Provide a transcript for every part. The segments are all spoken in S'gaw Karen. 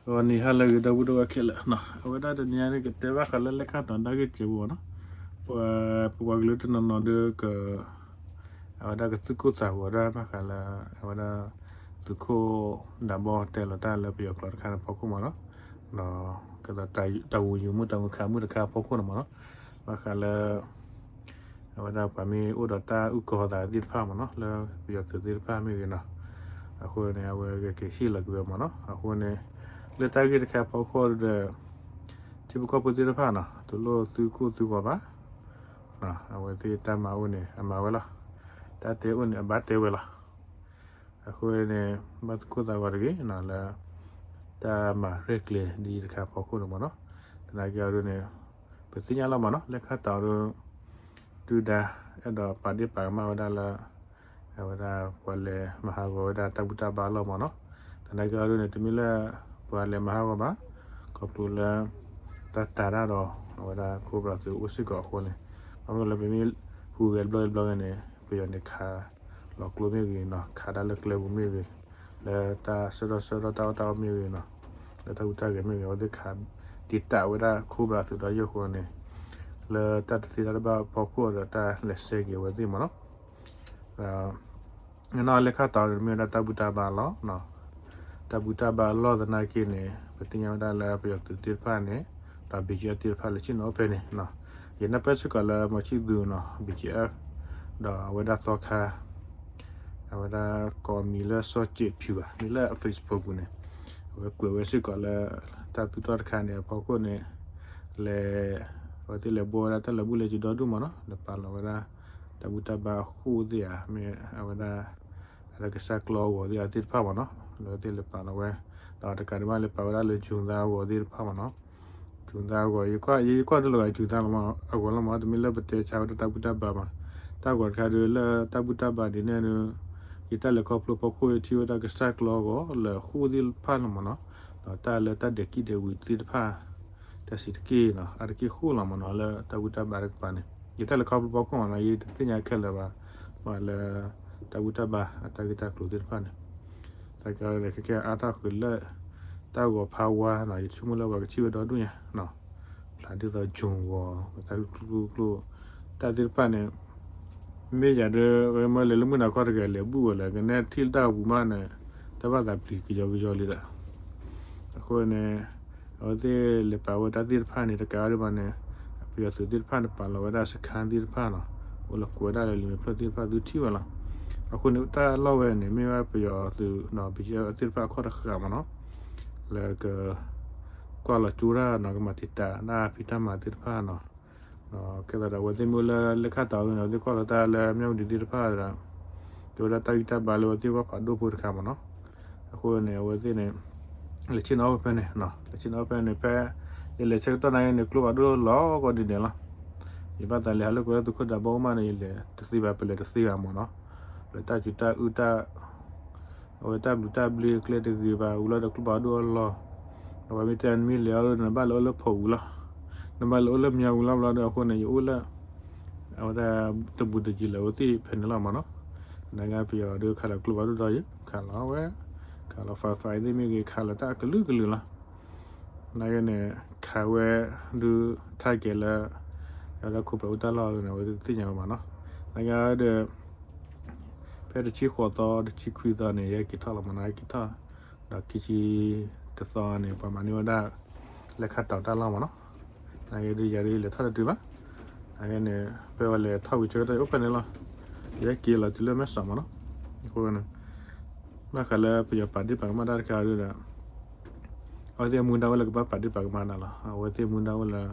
ဂီၤနံၤဟါလၢအဂ့ၤ ဒီပုၢ်ဒီဝဲၢ်ခဲလၢာ်, အဝဲဒၣ်တနံၤအံၤန့ၣ် ကတဲဘၣ်ဃးလၢလဲၤခါတီၤတၢ်ဂ့ၢ်ကဲးပူၤနီၤ, ပ ပပှၤကလုာ်တနီၤနီၤဒီး က အဝဲဒၣ်ကသုးခိၣ်သးဂီၤဒၣ်ဘၣ်ဃးလၢ အဝဲဒၣ် သုးခိၣ်ဒးဘီတဲလီၤတၢ်လၢပယီၤကျိာ်တခါန့ၣ်အဖီခိၣ်မးနီၤ, ဒီး ကဲသိးတၢ်ဂုာ်ယုာ်မုာ်တၢ်ဂုာ်ခးမုာ်တခါအဖီခိၣ်န့ၣ်မးနီၤ, ဘၣ်ဃးလၢ အဝဲဒၣ်ပှၤမ့ၢ်အိၣ်ဒီးတၢ်အုၣ်ကီၤသးသ့ၣ်တဖၣ်မးနီၤ လၢပယီၤသုးသ့ၣ်တဖၣ်မ့ၢ်ဂ့ၤနီၤ, အဃိန့ၣ် အဝဲဂဲၤက့ၤဟ့ၣ်လီၤက့ၤဝဲမးနီၤ, အဃိန့ၣ် လၢတၢ်ဂ့ၢ်တခါအဖီခိၣ်ဒီး ထံဖိကီၢ်ဖိသ့ၣ်တဖၣ်နီၤ တလိၣ်သုကိၢ်သုဂီၤဘၣ်, အဝဲသ့ၣ်တၢ်မၤအိၣ်န့ၣ် အမၤဝဲလီၤ, တၢ်တဲအိၣ်န့ၣ် အဘၣ်တဲဝဲလီၤ. အဃိန့ၣ် ဘၣ်သုးခိၣ်သးဂီၤတဂ့ၤနီၤ လၢ တၢ်မၤရဲၣ်ကျဲၤဒ်တခါအဖီခိၣ်န့ၣ်မးနီၤ, သနာ်က့အီၤဒ်န့ၣ် ပသ့ၣ်ညါလီၤမးနီၤ လဲၤခါတီၤဒီး ဒုၣ်ဒါ အဲၣ်ဒိးပာ်ဒ့ၣ်ပာ်ကမၣ်ဝဲဒၣ်လၢ အဝဲဒၣ်ပှၤလဲၤမၤဟးဂီၤဝဲဒၣ်တၢ်ဘူၣ်တၢ်ဘါအလီၢ်မးနီၤ, သနာ်က့အီၤဒ်န့ၣ် တမ့ၢ်လၢ ပှၤလဲၤမၤဟးဂီၤဘၣ်, ခီဖျိလၢ တၢ်တၤတၢ်ဒီး အဝဲဒၣ်ခိၣ်ဘြၣ်သုးအိၣ်စ့ၢ်ကီးအဃိန့ၣ်, ဘၣ်မနုၤလၢပမ့ၢ်ဟူးဂဲၤတဘျီတဘျီဂ့ၤန့ၣ် ပယီၤန့ၣ်ခး လီၤကျိမ့ၢ်ဂ့ၤနီၤ ခးတၢ်လၢကျဲပူၤမ့ၢ်ဂ့ၤ, လၢတၢ်ဆၢထီၣ်ဆၢထီၣ်တၢ်အီၣ်တၢ်အီမ့ၢ်ဂ့ၤနီၤ, လၢတၢ်ဟူးတၢ်ဂဲၤမ့ၢ်ဂ့ၤ အဝဲသ့ၣ်ခး ဒုးတးဝဲဒၣ်ခိၣ်ဘြၣ်သုးဒီးယိာ်အဃိန့ၣ်, လၢတၢ်တသ့တၢ်တဘၣ်အဖီခိၣ်ဒီးတၢ်လဲၤစဲက့ၤအဝဲသ့ၣ်မးနီၤ နီၢ်လဲၤခါတီၤန့ၣ်မ့ၢ်ဝဲဒၣ်တၢ်ဘူၣ်တၢ်ဘါအလီၢ်, တၢ်ဘူၣ်တၢ်ဘါအလီၢ်သနာ်က့န့ၣ် ပသ့ၣ်ညါဝဲဒၣ်လၢပယီၤသုးသ့ၣ်တဖၣ်န့ၣ် ဒီး BGF သ့ၣ်တဖၣ်လဲၤဆ့ၣ်နီၤအိၣ်ဖဲန့ၣ်, ယနၢ်ပၢၢ်စ့ၢ်ကီးလၢမီၤဆံၣ်သူနီၤ BGF ဒီးအဝဲဒၣ်သီခါ အဝဲဒၣ်ကိးမံၤလၢစီၤစဲးဖၠူၤဘၣ် မ့ၢ်လၢ Facebook ပူၤန့ၣ်, အဝဲကွဲးဝဲစ့ၢ်ကီးလၢ တၢ်သူၣ်ထီၣ်တခါန့ၣ် အဖီခိၣ်န့ၣ် လဲၤ အဝဲသ့ၣ်လဲၤဘှီဝဲဒၣ်တၢ်လၢာ်ဘူၣ်လၢာ်စ့ဒီဒူၣ်မးနီၤ လဲၤပာ်လီၤဝဲဒၣ် တၢ်ဘူၣ်တၢ်ဘါအဃိၣ်သ့ၣ်ဧါ မ့ၢ်အဝဲဒၣ် အဝဲဒၣ်ကစၢ်ကျီအဂီၤသ့ၣ်တဖၣ်မးနီၤ လၢအဝဲသ့ၣ်လဲၤပာ်လီၤဝဲ, ဒီးတကးဒံးဘၣ်လဲၤပာ်ဝဲဒၣ်လၢ June သၣ်အဂီၤသ့ၣ်တဖၣ်မးနီၤ, June သၣ်အဂီၤ ယကွၢ် ယကွၢ်ဒ်လီၤဂာ် June သၣ်လီၤမး အဂီၤလီၤမး တမ့ၢ်လၢပတဲဆါဝဲဒၣ်တၢ်ဘူၣ်တၢ်ဘါမး, တၢ်ဂီၤတခါဒီးလၢတၢ်ဘူၣ်တၢ်ဘါဒ်န့ၣ်ဒီး ယတၢ်လဲၤခီဖျိဖီခိၣ် ယထံၣ်ဝဲဒၣ်ကစၢ်ကျီအဂီၤလၢာ်ဃိၣ်သ့ၣ်တဖၣ်လီၤမးနီၤ, ဒီးတၢ်လၢတၢ်ဒဲးကံၣ်ဒဲးဝံၤသ့ၣ်တဖၣ် တၢ်စံးတက့ၢ်နီၤ အါတက့ၢ်ဃိၣ်လီၤမးနီၤ လၢတၢ်ဘူၣ်တၢ်ဘါတကပၤန့ၣ် ယတၢ်လဲၤခီဖျိဖီခိၣ်မးနီၤ ယတသ့ၣ်ညါခဲလၢာ်ဘၣ်, ပှၤလၢ တၢ်ဘူၣ်တၢ်ဘါအတၢ်ဂ့ၢ်တၢ်ကျိၤသ့ၣ်တဖၣ်န့ၣ်, တၢ်ကဲခဲကဲအါထီၣ်ဃုာ်လၢ တၢ်ဂီၤဖးဝါနီၤ ယဆိကမိၣ်လၢပှၤကထံၣ်ဝဲဒီဒူၣ်ညါနီၤ, ဖျါဒ်သိး June ဂီၤ ပသးကျိကျိကျိ တၢ်သ့ၣ်တဖၣ်န့ၣ် မ့ၢ်ယၤဒီး ဝဲမ့ၢ်လဲၤလၢမုၢ်နၤခီတဂၤလဲၤဘူၣ်ဝဲလၢ ကနဲထံၣ်လၢတၢ်ဂီၤပူၤမးန့ၣ် တၢ်ဘၣ်သးပျံၤကယီကယီလံဒီး အဃိန့ၣ် အဝဲသ့ၣ်လဲၤပာ်ဝဲတၢ်သ့ၣ်တဖၣ်န့ၣ် တကးဒံးဘၣ်န့ၣ် ပယီၤသုးသ့ၣ်တဖၣ်န့ၣ် ပာ်လီၤဝဲဒၣ်စခါသ့ၣ်တဖၣ်နီၤ အိၣ်လၢကွဲးဒၣ်လၢလံာ်မဲာ်ဖျၢၣ်သ့ၣ်တဖၣ်သုထံၣ်ဝဲလီၤ. အဃိန့ၣ် တၢ်လီၢ်ဝဲန့ၣ် မ့ၢ်ဝဲပယီၤသုးဒီး BGF သ့ၣ်တဖၣ်အခီၣ်တဃာ်မးနီၤ လၢက ကွၢ်လီၤကၠိတၢ်နီၤ ကမၤတံာ်တာ်တၢ်ဖံးတၢ်မၤသ့ၣ်တဖၣ်နီၤ ကဲသိးဒီးအဝဲသ့ၣ်မ့ၢ်အိၣ်လၢလဲၤခါတီၤန့ၣ် အဝဲသ့ၣ်ကွၢ်လီၤတၢ်လၢမၠၣ်ဝတံၤသ့ၣ်တဖၣ်ဒီး တဲဝဲဒၣ်တၢ်ဂံၢ်တၢ်ဘါလၢအဝဲသ့ၣ်ဝၣ်ဖးဒိၣ်ဖိတခါမးနီၤ. အဃိန့ၣ် အဝဲသ့ၣ်န့ၣ် လဲၤဆ့ၣ်နီၤအိၣ်ဖဲန့ၣ် လဲၤဆ့ၣ်နီၤအိၣ်ဖဲန့ၣ် ဖဲ ယလဲၤဆၢကတီၢ်နၤအံၤန့ၣ် ကျိဖးဒိၣ်လီၤကီဒ်န့ၣ်လီၤ. ယဘၣ်သးလဲၤဟးလၢကွဲးလၢသုးခိၣ်ဒးဘီအိၣ်မးန့ၣ် ယလဲၤတသ့ဘၣ် ပလဲၤတသ့ဘၣ်မးနီၤ. လၢတၢ်စူၤတၢ်အုၣ်တၢ် အဝဲတၢ်ဘျုးတၢ်ဘျ့ကျဲတဂ့ၤဘၣ် ဝံၤလီၤဒီးကျိဖးဒိၣ်အလီၢ် အဝဲမ့ၢ်တဲနမ့ၢ်လဲၤအီၤဒီး နဘၣ်လဲၤအိၣ်လၢဖီၣ်ဝံၤလီၤ. နဘၣ်လဲၤအိၣ်လၢမၠၣ်ဝံၤလီၤဘျီဒီး အဃိန့ၣ် ယအိၣ်လၢ အဝဲဒၣ်တဘူးတယံၤလၢအဝဲသ့ၣ်ဖဲန့ၣ်လီၤမးနီၤ. သနာ်က့ပယီၤဒီးခးလီၤကျိဖးဒိၣ်ဒီးယံၤ ခးလီၤဝဲ ခးလီၤ firefighter သ့ၣ်မ့ၢ်ဂ့ၤ ခးလီၤတၢ်အကလုာ်ကလုာ်လီၤ. သနာ်က့န့ၣ် ခးဝဲဒုးထါကဲၤလၢ အဝဲဒၣ်ခိၣ်ဖျီၣ်အူတၢ်လီၢ်န့ၣ် အဝဲသ့ၣ်တသ့ၣ်ညါဝဲမးနီၤ. သနာ်က့ဒီး ဖဲတဆံဃိးသီ တဆံခွံသီန့ၣ် ယဟဲက့ၤထီၣ်လီၤမးနီၤ ဟဲက့ၤထီၣ်ဒီးခံဆံတသီန့ၣ် ပှၤမၤန့ၢ်ဝဲဒၣ် လဲၤခါတီၤတၢ်လီၢ်မးနီၤ. သနာ်က့ဒီးယၤဒီးယလဲၤထီၣ်တတုၤဘၣ်. သနာ်က့န့ၣ် ဖဲပှၤလဲၤထီၣ်ဝံၤဆၢကတီၢ် ယအိၣ်ဖဲန့ၣ်လီၤ. ယဟဲက့ၤလီၤတုၤလၢမဲၢ်ဆီးမးနီၤ. အဃိန့ၣ် ဘၣ်ဃးလၢပယီၤပာ်ဒ့ၣ်ပာ်ကမၣ်တၢ်တခါဒီး အဝဲသ့ၣ်မူဒါအိၣ်လၢကဘၣ်ပာ်ဒ့ၣ်ပာ်ကမၣ်တၢ်လီၤ. အဝဲသ့ၣ်မူဒါအိၣ်လၢ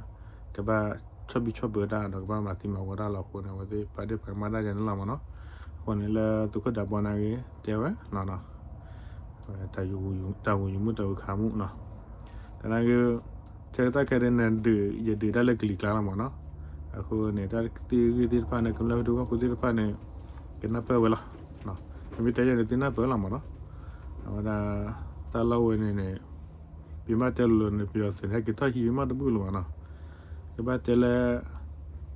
ကဘၣ်ဆီၣ်ဘံၣ်ဆီၣ်ဘၢတၢ်ဒီးကဘၣ်မၤသံမၤဝီတၢ်လီၤအဃိန့ၣ် အဝဲသ့ၣ်ပာ်ဒ့ၣ်ပာ်ကမၣ်တၢ်ယၤန့ၣ်လီၤမးနီၤ. အဃိန့ၣ်လၢသုးခိၣ်ဒးဘီနာ်က့ တဲဝဲ တၢ်ဂုာ်ယုာ်မုာ်တၢ်ဂုာ်ခးမုာ်နီၤ. သနာ်က့ ဆၢကတီၢ်ခဲအံၤန့ၣ် ဒုးယဒုးတၢ်လၢကလံၤကျါလီၤမးနီၤ. အဃိန့ၣ် တၢ်သ့ၣ်ဂ့ၢ်သ့ၣ်တဖၣ်န့ၣ် ကမျၢၢ်ဒိၣ်ကီၢ်ခိၣ်သ့ၣ်တဖၣ်န့ၣ် ကနၢ်ပၢၢ်ဝဲလီၤ. မ့ၢ်တဲယဲန့ၣ် သုနၢ်ပၢၢ်လီၤမးနီၤ. အဝဲဒၣ် တၢ်လီၢ်ဝဲန့ၣ်န့ၣ် ပမ့ၢ်တဲလိၤလိၤန့ၣ် ပယီၤသုးန့ၣ် ဟဲက့ၤထီၣ်ဟံးမးတဘူၣ်လၢၤဘၣ်နီၤ. ကဘၣ်တဲလၢ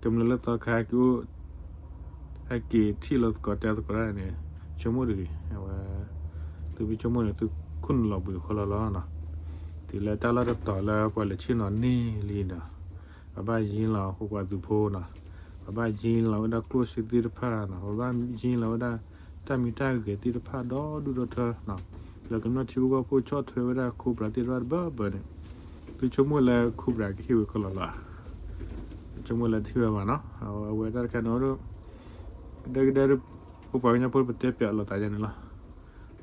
ကမျၢၢ်လၢသီခါကအိၣ် ဟဲက့ၤထံၣ်လိာ်သကိးတဲသကိးတၢ်န့ၣ် ဆိကမိၣ်တဂ့ၤ. အဝဲ သုမ့ၢ်ဆိကမိၣ်န့ၣ် သုခိၣ်နူာ်လီၤဘှံးဃီလီၤလီၤနီၤ. တုၤလၢတၢ်လီၢ်တတီၤလၢပှၤလဲၤဆ့ၣ်နီၤန့ၢ်လံဒီး ပဘၣ်ယံလီၤပပှၤသုးဖိနီၤ, ပဘၣ်ယံလီၤဝဲဒၣ်ကျိၣ်စ့သ့ၣ်တဖၣ်နီၤ, ပဘၣ်ယံလီၤဝဲဒၣ်တၢ်မံတၢ်ဂဲၤသ့ၣ်တဖၣ်ဒီဒူၣ်ဒီထၢနီၤ, လၢကမျၢၢ်ထံဖိကီၢ်ဖိဆီၣ်ထွဲဝဲဒၣ် Cobra သ့ၣ်တဖၣ်တဘၢဘၢန့ၣ်, သုဆိကမိၣ်လၢ Cobra ကဟ့ၣ်ဝဲကလီလီၤ, ဆိကမိၣ်လၢတဟ့ၣ်ဝဲဘၣ်နီၤ, အဝဲတၢ်တခါန့ၣ် ကဒဲကဒဲ ပပှၤကညီဖိပတဲပၠးလိာ်သးယါန့ၣ်လီၤ.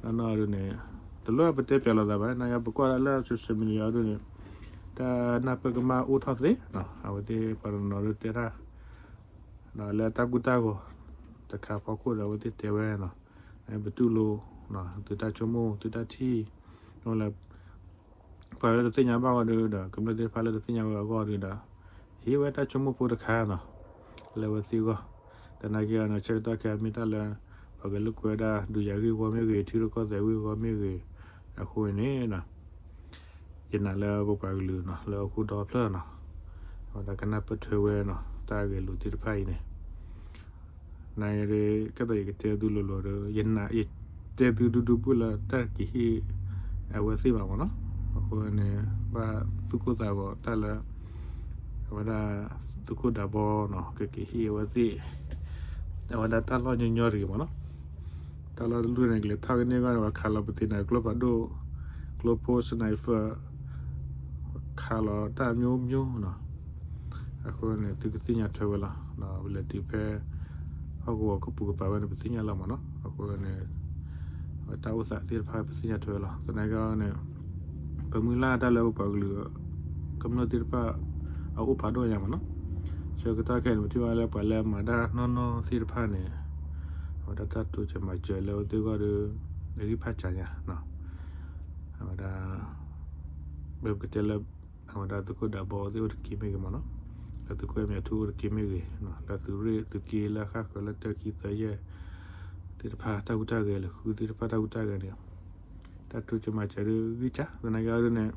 နီၢ်နီၢ်ဒ်န့ၣ် တလိၣ်ပတဲပၠးလိာ်သးဘၣ်, နကပကွၢ်ဒၣ်လၢ social media ဒ်န့ၣ် တၢ်နၢ်ပၢၢ်ကမၣ်အိၣ်ထီၣ်သ့နီၤ, အဝဲသ့ၣ်ပှၤတနီၤဒ်တဲတၢ် ဒီးလၢတၢ်ကူတၢ်ဂီၤတခါဖီခိၣ်ဒီး အဝဲသ့ၣ်တဲဝဲနီၤ, ပတူၢ်လိာ် သုတၢ်ဆိကမိၣ် သုတၢ်ထံၣ် လၢ ပှၤလၢတသ့ၣ်ညါဘၣ်အဂီၢ်ဒီး ကမျၢၢ်သ့ၣ်တဖၣ်လၢတသ့ၣ်ညါဝဲအဂီၢ်ဒီး ဟ့ၣ်ဝဲတၢ်ဆိကမိၣ်ဖိတခါနီၤ, လၢအဝဲသ့ၣ်အဂီၢ်, သနာ်က့အီၤန့ၣ် ဆၢကတီၢ်ခဲအံၤမ့ၢ်တၢ်လၢ ပှၤဂဲၤလိာ်ကွဲဝဲဒၣ် ဒုးယၤဂ့ၢ်ဝီမ့ၢ်ဂ့ၤ ထံရူၢ်ကီၢ်သဲးဂ့ၢ်ဝီမ့ၢ်ဂ့ၤ, အဃိန့ၣ် ယနာ်လၢပပှၤကလုာ်နီၤ လၢဟီၣ်ခိၣ်ဒီဖျၢၣ်နီၤ, အဝဲဒၣ်ကနၢ်ပၢၢ်ထွဲဝဲနီၤ တၢ်ဂဲၤလိာ်သ့ၣ်တဖၣ်အံၤန့ၣ် နကဲသိးယကတဲသုလိၤလိၤဒီး ယနာ်ယတဲသုဒူဒူဘၣ်လၢတၢ်ကဟ့ၣ်အဝဲသ့ၣ်ဘၣ်မ့ၢ်နီၤ, အဃိန့ၣ် ဘၣ်သူၣ်ကိၢ်သးဂီၤတၢ်လၢ အဝဲဒၣ် သုးခိၣ်ဒးဘီနီၤ ကကဟ့ၣ်အဝဲသ့ၣ် အဝဲဒၣ်တၢ်လီၢ်ညီညီတဂ့ၤမ့ၢ်နီၤ, တၢ်လီၢ်တဒူၣ်န့ၣ် ကလဲၤထီၣ်ကန့ၢ်အဂီၢ်န့ၣ် ပှၤခးလီၤပသ့ၣ်န့ၣ် ကျိဖးဒိၣ် ကျိဖိ sniper ခးလီၤတၢ်မျိုးမျိုးနီၤ, အဃိန့ၣ် သုကသ့ၣ်ညါထွဲဝဲလီၤ, ပလဲၤတုၤဖဲ ဟီၣ်ကဝီၤကပူၤကပၤဝဲန့ၣ် ပသ့ၣ်ညါလီၤမ့ၢ်နီၤ, အဃိန့ၣ် အဝဲတၢ်အိၣ်သးသ့ၣ်တဖၣ်ပသ့ၣ်ညါထွဲဝဲလီၤ, သနာ်က့န့ၣ် ပမုၢ်လၢ်တၢ်လၢပပှၤကလုာ် ကမျၢၢ်သ့ၣ်တဖၣ် အအိၣ်ဖးဒိၣ်ညါမ့ၢ်နီၤ, ဆၢကတီၢ်ခဲအံၤန့ၣ် ပထံၣ်ဘၣ်လၢပှၤလၢမၤတၢ်နီၢ်နီၢ်သ့ၣ်တဖၣ်န့ၣ် အဝဲဒၣ်တၢ်တိစၢၤမၤစၢၤလၢအဝဲသ့ၣ်အဂီၢ်ဒီး အဂံၢ်ဖးစှၤညါ အဝဲဒၣ် ပကတဲလၢ အဝဲဒၣ်သုးခိၣ်ဒးဘီသ့ၣ်အိၣ်တက့ၢ်မ့ၢ်ဂ့ၤမ့ၢ်နီၤ, လၢသုးခိၣ်အဲၣ်မၠးထူအိၣ်တက့ၢ်မ့ၢ်ဂ့ၤ, လၢသုးရ့ၣ်သုးက့လၢအဃၣ်ဃၢၤလၢတၢခံသၢယဲၢ် သ့ၣ်တဖၣ်တၢ်ဟူးတၢ်ဂဲၤလဲၤဃုသ့ၣ်တဖၣ်တၢ်ဟူးတၢ်ဂဲၤန့ၣ် တၢ်တိစၢၤမၤစၢၤဒ်ဂံၢ်စှၤ သနာ်က့အီၤဒ်န့ၣ်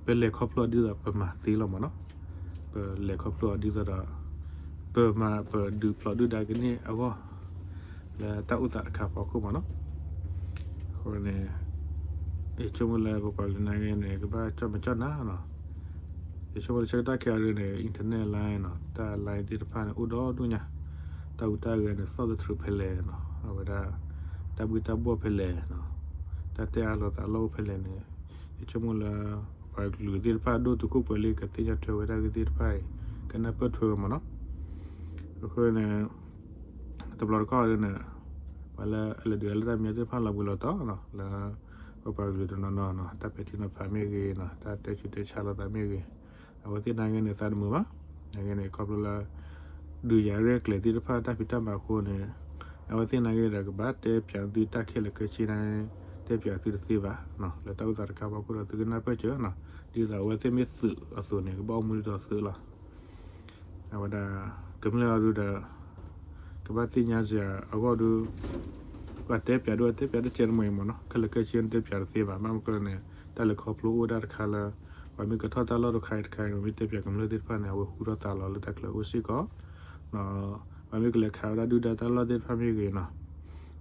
ပလဲၤခီဖျိဒ်သိးပမၤသ့လီၤမ့ၢ်နီၤ, ပလဲၤခီဖျိအီၤဒ်သိးဒီး ပမၤပဒုးဖျိးဒုၣ်ဒါကန့ၢ်အဂီၢ် လၢတၢ်အိၣ်သးတခါဖီခိၣ်မ့ၢ်နီၤ, အဃိန့ၣ် ယဆိကမိၣ်လၢပပှၤကလုာ်နာ်က့န့ၣ် ကဘၣ်ကၠီၣ်မဲာ်ကၠီၣ်နါနီၤ, ယဆိကမိၣ်လၢဆၢကတီၢ်ခဲအံၤဒ်န့ၣ် internet line နီၤ တၢ် line သ့ၣ်တဖၣ်န့ၣ် အိၣ်ဒီဒူၣ်ညါ, တၢ်ဟူးတၢ်ဂဲၤန့ၣ် သီၣ်သထြူးဖဲလဲၣ်နီၤ, အဝဲဒၣ် တၢ်ဘှ့ၣ်တၢ်ဘှီၣ်ဖဲလဲၣ်နီၤ, တၢ်တဲအါလိာ်သးလီၢ်အိၣ်ဖဲလဲၣ်န့ၣ် ယဆိကမိၣ်လၢ ပပှၤကလုာ်သ့ၣ်တဖၣ်ဒိၣ်တုာ်ခိၣ်ပှဲၤလံ ကသ့ၣ်ညါထွဲဝဲဒၣ်ဂ့ၢ်သ့ၣ်တဖၣ်အံၤ ကနၢ်ပၢၢ်ထွဲဝဲမ့ၢ်နီၤ, အဃိန့ၣ် တဘျီတခီၣ်ဒ်န့ၣ် ပှၤလၢအလဲၤဒုးလၢတၢ်မံၤသ့ၣ်တဖၣ်လီၤဘှံးလီၤတီၤနီၤ လၢ ပပှၤကလုာ်တနီၤနီၤနီၤ တၢ်ပဲာ်ထံနီၤဖးမ့ၢ်ဂ့ၤနီၤ တၢ်တဲဆူးတဲဆါလိာ်သးမ့ၢ်ဂ့ၤ, အဝဲသ့ၣ်နာ်က့န့ၣ် သးတမုာ်ဘၣ်, နာ်က့န့ၣ် ခီဖျိလၢ ဒုးယၤရဲၣ်ကျဲၤသ့ၣ်တဖၣ်တၢ်ဖံးတၢ်မၤအဃိန့ၣ် အဝဲသ့ၣ်နာ်က့ဒီး ကဘၣ်တဲပၠးသုတၢ်ခဲလၢာ်ခဲဆ့န့ၣ် တဲပၠးသုတသ့ဘၣ်, လၢတၢ်အိၣ်သးတခါဖီခိၣ်ဒီး သုကနၢ်ပၢၢ်စၢၤနီၤ, ဒ်သိးအဝဲသ့ၣ်မ့ၢ်သုးအသိးန့ၣ် ကဘၣ်အိၣ်မူဒ်သိးသုးလီၤ. အဝဲဒၣ် ကမျၢၢ်အီၤဒုဒီး ကဘၣ်သ့ၣ်ညါစ့ၢ်အဂီၢ်ဒု ပှၤတဲပၠးဒိၣ်တဲပၠးတစဲးတမှဲၤအံၤမ့ၢ်နီၤ, ခဲလၢာ်ခဲဆ့တဲပၠးတသ့ဘၣ်, ဘၣ်မနုၤအဃိလဲၣ်န့ၣ် တၢ်လဲၤခီဖျိအိၣ်ဝဲဒၣ်တခါလၢ ပှၤမ့ၢ်ကထီၣ်တၢ်လီၢ်တခါအံၤတခါအံၤ ပှၤမ့ၢ်တဲပၠးကမျၢၢ်သ့ၣ်တဖၣ်န့ၣ် အဝဲဟူထီၣ်သါလီၤလၢတၢ်ချၢအိၣ်စ့ၢ်ကီး ပှၤမ့ၢ်ကလဲၤခးဝဲဒၣ်ဒုၣ်ဒါတၢ်လီၢ်သ့ၣ်တဖၣ်မ့ၢ်ဂ့ၤနီၤ,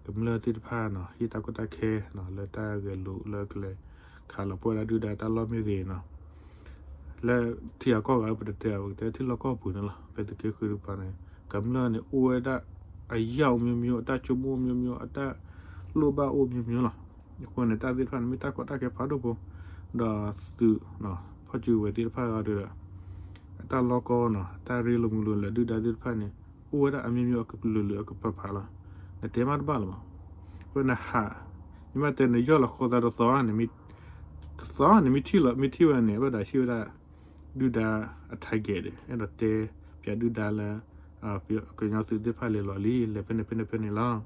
ကမျၢၢ်သ့ၣ်တဖၣ်နီၤ ဟ့ၣ်တၢ်ကီတၢ်ခဲနီၤ လၢတၢ်ဂဲၤလိာ်လၢကလဲၤခးလီၤပှီၢ်ဝဲဒၣ်ဒုၣ်ဒါတၢ်လီၢ်မ့ၢ်ဂ့ၤနီၤ, လၢထံဂၤကီၢ်ဂၤပတတဲဘၣ် ပကတဲထံလီၢ်ကီၢ်ပူၤန့ၣ်လီၤ. ဖဲသုးက့ဃုတကပၤန့ၣ် ကမျၢၢ်န့ၣ်အိၣ်ဝဲဒၣ် အယၢ်အိၣ်မျိုးမျိုး အတၢ်ဆိကမိၣ်အိၣ်မျိုးမျိုး အတၢ်လိၣ်ဘၣ်အိၣ်မျိုးမျိုးလီၤ. အဃိန့ၣ် တၢ်သ့ၣ်တဖၣ်န့ၣ် မ့ၢ်တၢ်ကီတၢ်ခဲဖးဒိၣ်ဖိ ဒီးသုး ဖီၣ်စုကဝဲၤသ့ၣ်တဖၣ်အံၤဒီး အတၢ်လီၢ်ကီနီၤ တၢ်ရ့လိာ်မုာ်လိာ်လၢဒုၣ်ဒါသ့ၣ်တဖၣ်န့ၣ် အိၣ်ဝဲဒၣ်အမျိုးမျိုးအကလုာ်လုာ်အကပၤပၤလီၤ. နတဲမးတဘၣ်လၢၤဘၣ်. အဃိန့ၣ်ဟး မ့ၢ်မးတဲနယီၢ်လီၤဃီသးတသီန့ၣ် တသီန့ၣ်မ့ၢ်ထံၣ်လီၤ မ့ၢ်ထံၣ်ဝဲန့ၣ် အဝဲဒၣ်ဟ့ၣ်ဝဲဒၣ် ဒုၣ်ဒါအ target ဒီး အဲၣ်ဒိးတဲပၠးဒုၣ်ဒါလၢ ကညီသုးသ့ၣ်တဖၣ်လဲၤလီၤလံ လဲၤဖဲန့ၣ်ဖဲန့ၣ်ဖဲန့ၣ်လီၤ.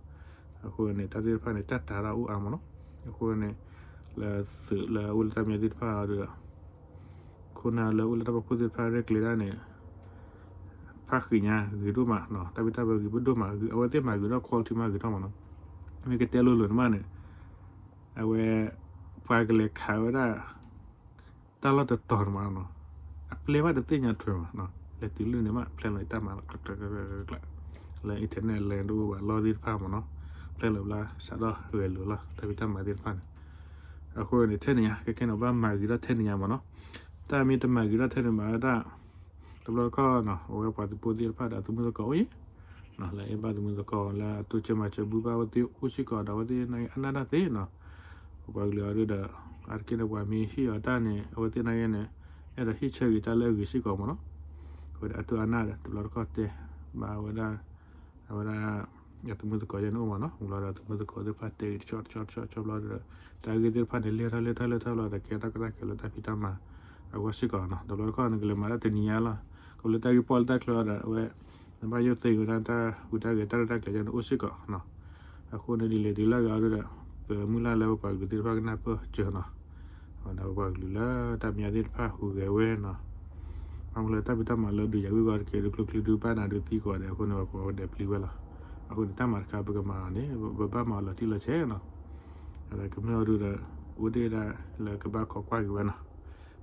အဃိန့ၣ် တၢ်သ့ၣ်တဖၣ်န့ၣ် တၢ်တာ်တၢ်အိၣ်အါမးနီၤ. အဃိန့ၣ် လၢသုးလၢအအိၣ်လၢတၢ်မံၤသ့ၣ်တဖၣ်ဒီး ခိၣ်နၢ်လၢအိၣ်လၢတၢ်ဖီခိၣ်သ့ၣ်တဖၣ်ရဲၣ်ကျဲၤဒၣ်န့ၣ် ဖးဃံးညါဂ့ၤဒိၣ်မးနီၤ တၢ်ဘံၣ်တၢ်ဘၢဂ့ၤပဒိၣ်မး အဝဲသ့ၣ်မၤဂ့ၤထီၣ် quality မးဂ့ၤထီၣ်မးနီၤ. မ့ၢ်ကတဲလိၤလိၤန့ၣ်မးန့ၣ် အဝဲ ပှၤကလဲၤခးဝဲဒၣ် တၢ်လီၢ်တတီၤန့ၣ်မးနီၤ အပျဲၢ်ဘၣ်တသ့ၣ်ညါထွဲဘၣ်နီၤ လဲၤတုၤလၢန့ၣ်မး ဖျဲလီၤတၢ်မၤလီၤ လၢ internet လဲၤတအိၣ်ဘၣ်လီၢ်သ့ၣ်တဖၣ်မးနီၤ ဖျဲလီၤဘျါစးထီၣ်ဂဲၤလိာ်လီၤ တၢ်ဖံးတၢ်မၤသ့ၣ်တဖၣ်န့ၣ် အဃိန့ၣ် ထဲန့ၣ်ညါ ခဲခဲန့ၣ် ဘၣ်မၤဂ့ၤထီၣ်ထဲန့ၣ်ညါမ့ၢ်နီၤ. တၢ်မ့ၢ်တမၤဂ့ၤထီၣ်ထဲန့ၣ်မးတၢ် တဘျီတခီၣ်နီၤ အဝဲပှၤသုးဖိသ့ၣ်တဖၣ်ဒီးအသမုသကိးအိၣ်ယဲ လၢအဲၣ်ဘၣ်သမုသကိးလၢအတိစၢၤမၤစၢၤဘုဘၣ်အဝဲသ့ၣ်အိၣ်စ့ၢ်ကီးဒီး အဝဲသ့ၣ်နာ်က့အနၢ်တၢ်သ့နီၤ. ပပှၤကလုာ်အီၤဒုဒီး အါတက့ၢ်န့ၣ် ပှၤမ့ၢ်ဟ့ၣ်အီၤတၢ်န့ၣ် အဝဲသ့ၣ်နာ်က့န့ၣ် အဲၣ်ဒိးဟ့ၣ်ဆၢဂ့ၤတၢ်လၢအဂ့ၤစ့ၢ်ကီးမ့ၢ်နီၤ. အဝဲဒၣ်အတိၢ်အနၢ်ဒီး တဘျီတခီၣ်တဲဘၣ်ဝဲဒၣ် အဝဲဒၣ် အသမုသကိးယဲန့ၣ်အိၣ်မ့ၢ်နီၤ. ဝံၤလီၤဒီး သမုသကိးသ့ၣ်တဖၣ်တဲဂ့ၤတဆီတဆီတဆီတဆီဘျီဒီး တၢ်ဂ့ၢ်သ့ၣ်တဖၣ်န့ၣ် လဲၤထီၣ်လဲၤထီၣ်လဲၤထီၣ်ဘျီဒီး ကဲတၢ်ကီတၢ်ခဲလၢတၢ်ဖံးတၢ်မၤအဂီၢ်စ့ၢ်ကီးနီၤ. တဘျီတခီၣ်န့ၣ် ကလဲၤမၤတၢ်တနံၤညါလီၤ. ကဘျီတၢ်ဂ့ၢ်ပီၣ်လၢတၢ်ချၢဒီး အဝဲ နဘၣ်ယိၣ်သ့ဝဲဒၣ်တၢ်ဟူးတၢ်ဂဲၤတၢ်ရဲၣ်တၢ်ကျဲၤယဲန့ၣ်အိၣ်စ့ၢ်ကီးနီၤ. အဃိန့ၣ်ဒ်လဲၣ်ဒ်လဲၣ်ဂ့ၤအီၤဒုဒီး ပမုၢ်လၢ်လၢပပှၤကလုာ်သ့ၣ်တဖၣ်ကနၢ်ပၢၢ်စၢၤနီၤ. ဒီးပပှၤကလုာ်လၢတၢ်မဲာ်ညါသ့ၣ်တဖၣ်ဟူးဂဲၤဝဲနီၤ. ဘၣ်မနုၤလၢတၢ်ဖံးတၢ်မၤလၢဒုးယၤဝံၤဂီၢ်တက့ၢ် ဒုးကျိချံဒုးဘၣ်နၤဒုးသံကွံာ်ဒီး အဃိန့ၣ် ပှၤကိးဂၤဒဲးပျံၤဝဲလီၤ. အဃိန့ၣ် တၢ်မၤတခါပကမၤအီၤန့ၣ် ပဘၣ်မၤအီၤလီၤတံၢ်လီၤဆဲးနီၤ. ဒီးကမျၢၢ်အီၤဒုဒီး အိၣ်ဒံးဒၣ်လၢကဘၣ်ခိးကွၢ်က့ၤဝဲနီၤ.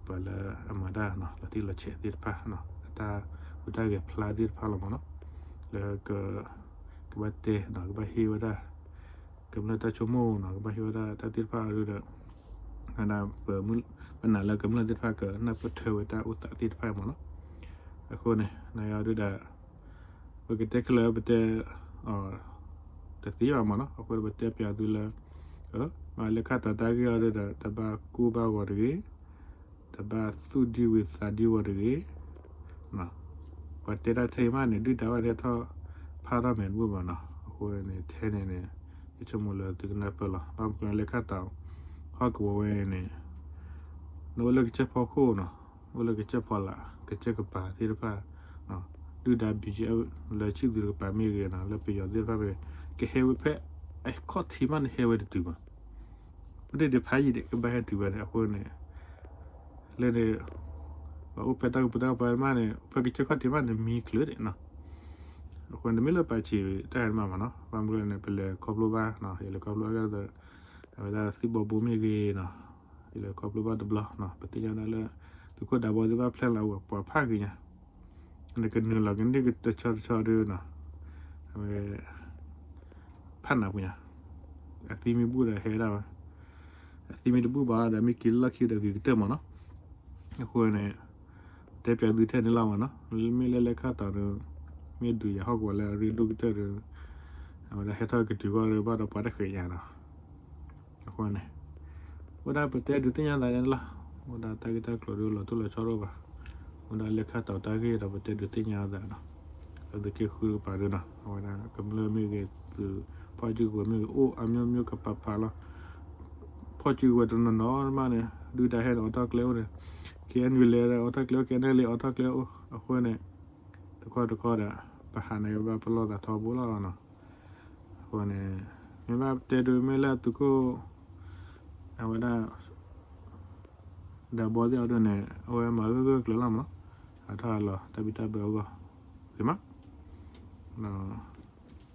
ပှၤလၢအမၤတၢ်နီၤ လီၤတံၢ်လီၤဆဲးသ့ၣ်တဖၣ်နီၤ အတၢ်ဟူးတၢ်ဂဲၤဖျါသ့ၣ်တဖၣ်လီၤမ့ၢ်နီၤ. လၢ ကဘၣ်တဲနီၤ ကဘၣ်ဟ့ၣ်ဝဲဒၣ် ကမျၢၢ်တၢ်ဆိကမိၣ်နီၤ ကဘၣ်ဟ့ၣ်ဝဲဒၣ်တၢ်သ့ၣ်တဖၣ်အီၤဒုဒီး ဝဲဒၣ် ပနာ်လၢကမျၢၢ်သ့ၣ်တဖၣ် ကနၢ်ပၢၢ်ထွဲဝဲတၢ်အိၣ်သးသ့ၣ်တဖၣ်မ့ၢ်နီၤ. အဃိန့ၣ် နာ်က့အီၤဒုဒီး ပကတဲခဲလၢာ်ပတဲ တသ့ဘၣ်မ့ၢ်နီၤ. အဃိဒီးပတဲပၠးသုလၢ မ့ၢ်လၢခါတီၤတၢ်ဂ့ၢ်အီၤဒုဒီး တဘၣ်ကိၢ်ဘၣ်ဂီၤတဂ့ၤ, တဘၣ်သူၣ်ဒံဝံၤသးဒံဝီၤတဂ့ၤ. ပှၤတဲတၢ်ထဲအံၤမးန့ၣ် ဒုၣ်ဒါဘၣ်ဒဲးထီၣ်ဖးထီၣ်မဲာ်တဘူၣ်ဘၣ်နီၤ. အဃိန့ၣ် ထဲန့ၣ်န့ၣ် ယဆိကမိၣ်လၢသုကနၢ်ပၢၢ်လီၤ. ဘၣ်မနုၤလၢခါတီၤ ဟီၣ်ကဝီၤဝဲန့ၣ် နအိၣ်လၢကစၢၢ်ဖီခိၣ်နီၤ, အိၣ်လၢကစၢၢ်ဖီလာ်, ကစၢၢ်ကပၤသ့ၣ်တဖၣ်, ဒုၣ်ဒါ ဘီၣ်ကၠံ လၢဆံၣ်သူးတကပၤမ့ၢ်ဂ့ၤနီၤ, လၢပယီၤသ့ၣ်တဖၣ်မ့ၢ်ဂ့ၤ, ကဟဲဝဲဖဲအခီၣ်ထံးမးန့ၣ် ဟဲဝဲတတုၤဘၣ်. ပဒ့ၣ်ဒ့ၣ်ဖးယံာ်ဒံး ကဘၣ်ဟဲတုၤဝဲန့ၣ် အဃိန့ၣ် လၢန့ၣ် ပှၤအိၣ်ဖဲတၢ်ကပူၤတၢ်ကပၤမးန့ၣ် အိၣ်ဖဲကစၢၢ်ခီၣ်ထံးမးန့ၣ် မံချုးဒံးနီၤ. အဃိန့ၣ် တမ့ၢ်လၢပာ်ဆံးတၢ်ဟဲမးမးနီၤ, ဘၣ်မနုၤလဲၣ်န့ၣ် ပလဲၤခီဖျိဘၣ်, ယလဲၤခီဖျိဘၣ် အဝဲဒၣ်သံၣ်ဘီဘိမ့ၢ်ဂ့ၤနီၤ, ယလဲၤခီဖျိဘၣ်တဘျီနီၤ, ပသ့ၣ်ညါဒၣ်လၢ သုးခိၣ်ဒးဘီသ့ၣ်တဖၣ်ဖျဲၣ်လီၤ ပှၤဖးဂ့ၤညါ, နကနုာ်လီၤကန့ၢ်ကတဆီတဆီဒုနီၤ, အဝဲ ဖးနးပူၤညါ, အသံမ့ၢ်ဘူၣ်ဒီးဟဲဒၣ်ဝဲ, အသံမ့ၢ်တဘူၣ်ဘၣ်ဒီး မ့ၢ်က့ၤလီၢ်ခံဒီးဂ့ၤကတၢၢ်မးနီၤ. အဃိန့ၣ် တဲပၠးသုထဲန့ၣ်လီၤမးနီၤ, မ့ၢ်လၢလဲၤခါတီၤဒီး မ့ၢ်ဒုးယၤဟီၣ်ကဝီၤလၢအရ့ဒိၣ်ကတၢၢ်ဒီး အဝဲဒၣ်ဟဲထီၣ်ကတုၤဂီၢ်ဒီး ဘၣ်ဒီးပှၤတဃဲးညါနီၤ. အဃိန့ၣ် အိၣ်ဒၣ်ပတဲဒုးသ့ၣ်ညါသးန့ၣ်လီၤ. အိၣ်ဒၣ်တၢ်ဂ့ၢ်တၢ်ကျိၤဒုးလီၤတိၢ်လီၤဆီတအိၣ်ဘၣ်. အိၣ်ဒၣ်လဲၤခါတီၤတၢ်ဂ့ၢ်ဒီးပတဲဒုးသ့ၣ်ညါသးနီၤ. လၢသုးက့ဃုတကပၤဒုနီၤ, အဝဲဒၣ်ကမျၢၢ်မ့ၢ်ဂ့ၤ သုးဖီၣ်စုကဝဲၤမ့ၢ်ဂ့ၤ အိၣ်အမျိုးမျိုးကပၤပၤလီၤ. ဖီၣ်စုကဝဲၤတနီၤနီၤမးန့ၣ် ဒုၣ်ဒါဟဲဒီးအိးထီၣ်ကျဲအိၣ်န့ၣ်, ကဲနွံလဲၤဒီးအိးထီၣ်ကျဲအိၣ် ကဲနဲၣ်လံအိးထီၣ်ကျဲအိၣ်, အဃိန့ၣ် တခီတခီဒီး ပဟးန့ၢ်ဘၣ်ပလီၢ်သးထီဘိလီၤနီၤ. အဃိန့ၣ် မ့ၢ်ဘၣ်တဲဒုးမ့ၢ်လၢသုးခိၣ် အဝဲဒၣ် ဒးဘီသ့ၣ်အီၤဒုန့ၣ် အဝဲမၤဂၢၢ်ဂၢၢ်ကျၢၤလီၤမးနီၤ, ဟးထီၣ်လီၤတၢ်ဘံၣ်တၢ်ဘၢအဂီၢ် ဂ့ၤမး,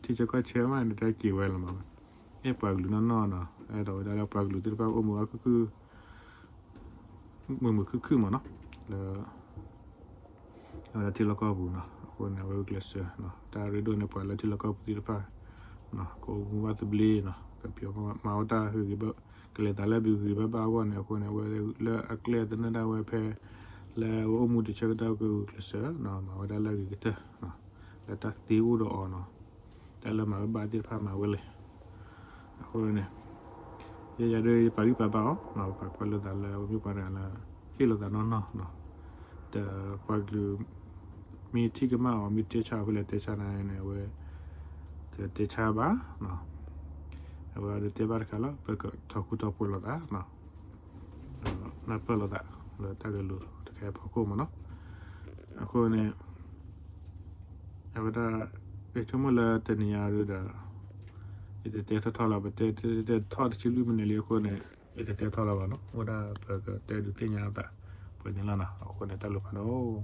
ထံဆၢကီၢ်ဆၢမးန့ၣ် တၢ်က့ၤဝဲလီၤမး, အဲၣ်ပှၤကလုာ်နီၢ်နီၢ်နီၤ, အဲၣ်ဒိးဝဲဒၣ်လၢပှၤကလုာ်သ့ၣ်တဖၣ်အိၣ်မုာ်အါခုၣ်ခုၣ် မုာ်မုာ်ခုၣ်ခုၣ်မးနီၤ, လၢ အဝဲဒၣ်ထံလီၢ်ကီၢ်ပူၤနီၤ, အဃိန့ၣ် အဝဲဂုာ်ကျဲးစၢးနီၤ, တၢ်ရ့ဒိၣ်န့ၢ်ပှၤလၢထံလီၢ်ကီၢ်ပူၤသ့ၣ်တဖၣ် ကအိၣ်မူဘၣ်သဘျ့နီၤ, ကပျီမၤဝဲတၢ်ဂ့ၤဂ့ၤဘၣ်, ကလဲၤသးလၢအဂ့ၤဘၣ်ဘၣ်အဂီၢ်န့ၣ်, အဃိန့ၣ် အဝဲလၢအကျဲသနၢၣ်ဒၣ်ဝဲဖဲ လၢအဝဲအိၣ်မူတဆၢကတီၢ်ကဂုာ်ကျဲးစၢးနီၤ, မၤဝဲဒၣ်လၢအဂ့ၤကတၢၢ်နီၤ, လၢတၢ်သ့အိၣ်ဒီးအီၤနီၤ, တၢ်လၢမၤဝဲဘၣ်သ့ၣ်တဖၣ်မၤဝဲလဲၣ်. အဃိန့ၣ် ယဲယၤဒုးယပာ်ဂံၢ်ပာ်ဘါအီၤနီၤ, ပပာ်ကွၢ်လိာ်သးလၢပမ့ၢ်ပှၤတဂၤလၢ ဟ့ၣ်လိာ်သးနီၢ်နီၢ်နီၤ, ဒီးပှၤကလုာ် မ့ၢ်ထံၣ်ကမၣ်အီၤ မ့ၢ်တဲဆါအီၤဖဲလဲၣ်တဲဆါနၤန့ၣ် အဝဲ တတဲဆါဘၣ်နီၤ, အဝဲဒုးတဲဘၣ်တခါလီၤ, ပကထီၣ်ဃူထီၣ်ဖိးလိာ်သးနီၤ, နၢ်ပၢၢ်လိာ်သးလၢတၢ်ဂဲၤလိာ်တခါအံၤအဖီခိၣ်မးနီၤ. အဃိန့ၣ် အဝဲဒၣ် ယဆိကမိၣ်လၢတနံၤညါဒုဒီး ယတတဲထီၣ်ထီၣ်လီၤ, ပတဲတဲတဲထီၣ်တဆံလွံၢ်မံးနံးလံအဃိန့ၣ် ယတတဲထီၣ်လီၤဘၣ်နီၤ, အိၣ်ဒၣ်ပကတဲဒုးသ့ၣ်ညါအသးပှဲၤန့ၣ်လီၤနီၤ, အဃိန့ၣ် တၢ်ဘျုးဖးဒိၣ်